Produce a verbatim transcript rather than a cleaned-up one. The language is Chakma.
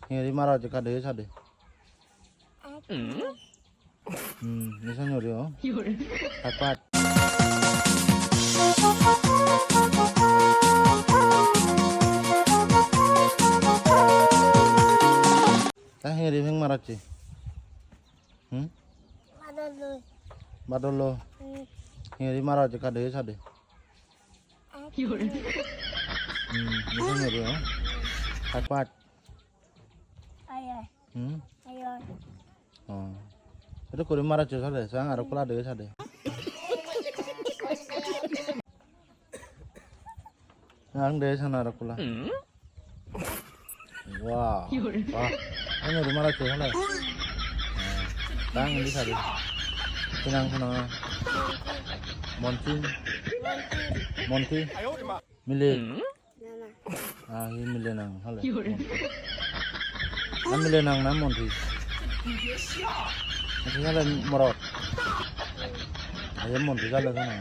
Hingiri maro jekka de sade. Hmm, nisan guri o. Pat pat. Ta hingiri pheng maracche. Hmm? Badolo. Badolo. Hmm. Hingiri maro jekka de sade. Hmm, nisan guri o. Pat pat. Ai, ai. Hmm? Ai, ai. Oh. Itu kuri mara chusale, sang aro kula de sade. Ang de sana aro kula. Wow. Wah. Ini rumah raja sana. Bang ini sade. Senang senang. Monti. Monti. Mile. Nana. Ah, hi mile nang hale. Na mile nang na monti. Monti hale morot. Ayo monti hale sana.